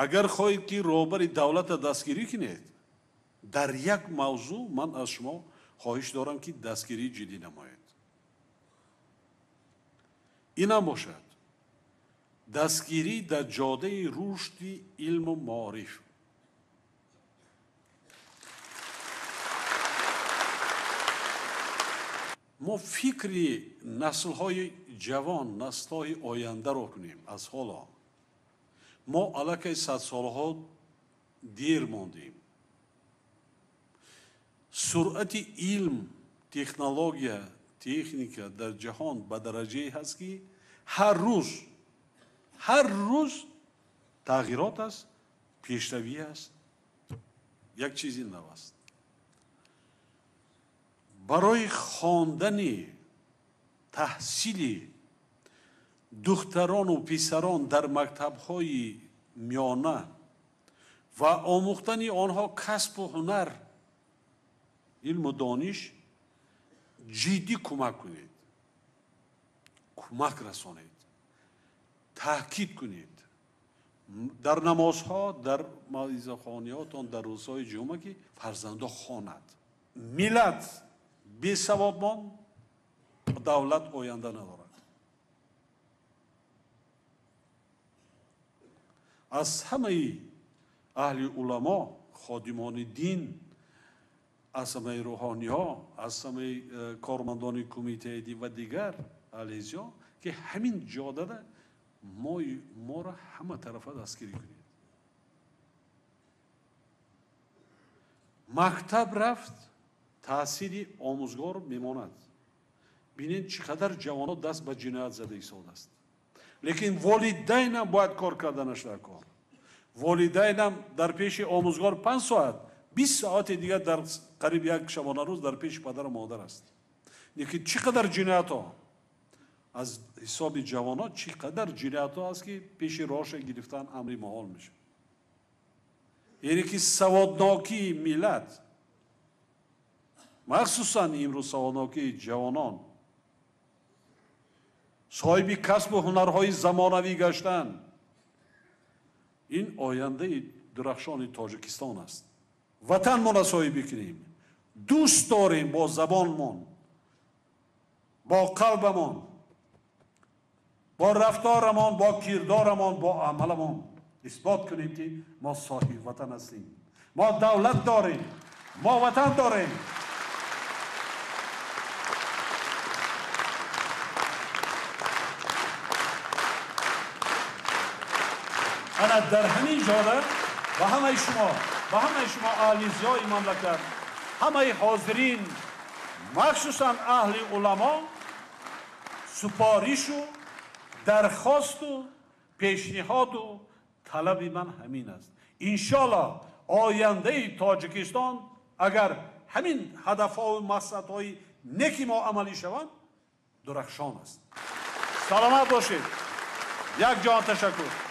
Агар хоҳед ки роҳбари давлатро дастгирӣ кунед, дар як мавзӯъ ман аз шумо хоҳиш дорам ки дастгирии ҷиддӣ намоед. Инам бошад дастгирӣ дар ҷодаи рушди илму маориф. Мо фикри наслҳои ҷавон, наслҳои ояндаро кунем аз ҳоло. Мо аллакай садсолҳо дер мондем. Суръати илм, технология, техника дар ҷаҳон ба дараҷае ҳаст ки ҳар рӯз тағйирот аст, пешравӣ аст, як чизи нав аст. Барои хондани таҳсили духтарону писарон дар мактабҳои миёна ва омӯхтани онҳо касбу ҳунар, илму дониш ҷиддӣ кӯмак кунед, кӯмак расонед, таъкид кунед. Дар намозҳо, дар мавъизахониҳотон, дар рӯзҳои ҷумъа ки фарзандо хонад. Миллат бесавод монд, давлат оянда надорад. Аз ҳамаи аҳли уламо, ходимони дин, аз ҳамаи рӯҳониҳо, аз ҳамаи кормандони кумитаи дин ва дигар аҳли зиё ки ҳамин ҷодада моро ҳама тарафа дастгирӣ кунед. Мактаб рафт, таъсири омӯзгор мемонад. Бинед чӣ қадар ҷавонҳо даст ба ҷиноят зада истодааст. Лекин волидайнам бояд кор карданаш дар кор. Волидайнам дар пеши омӯзгор 5 соат, 20 соати дигар дар қариб як шабонарӯз дар пеши падару модар аст. Лекин чӣ қадар ҷиноятҳо аз ҳисоби ҷавонҳо, чӣ қадар ҷиноятҳо аст ки пеши роҳша гирифтан амри муҳол мешавад. Яъне ки саводнокии миллат, махсусан имрӯз саводнокии ҷавонон, соҳиби касбу ҳунарҳои замонавӣ гаштан, ин ояндаи дурахшони Тоҷикистон аст. Ватанмонро соҳиб кунем, дӯст дорем бо забонмон, бо қалбамон, бо рафторамон, бо кирдорамон, бо амаламон исбот кунем ки мо соҳиби ватан ҳастем, мо давлат дорем, мо ватан дорем. Ана дар ҳамин ҷода ба ҳамаи шумо, ба ҳамаи шумо аҳли зиёи мамлакат, ҳамаи ҳозирин, махсусан аҳли уламо, супоришу дархосту пешниҳоду талаби ман ҳамин аст. Иншоаллоҳ ояндаи Тоҷикистон агар ҳамин ҳадафҳову мақсадҳои неки мо амалӣ шаванд, дурахшон аст. Саломат бошед. Як ҷон ташаккур.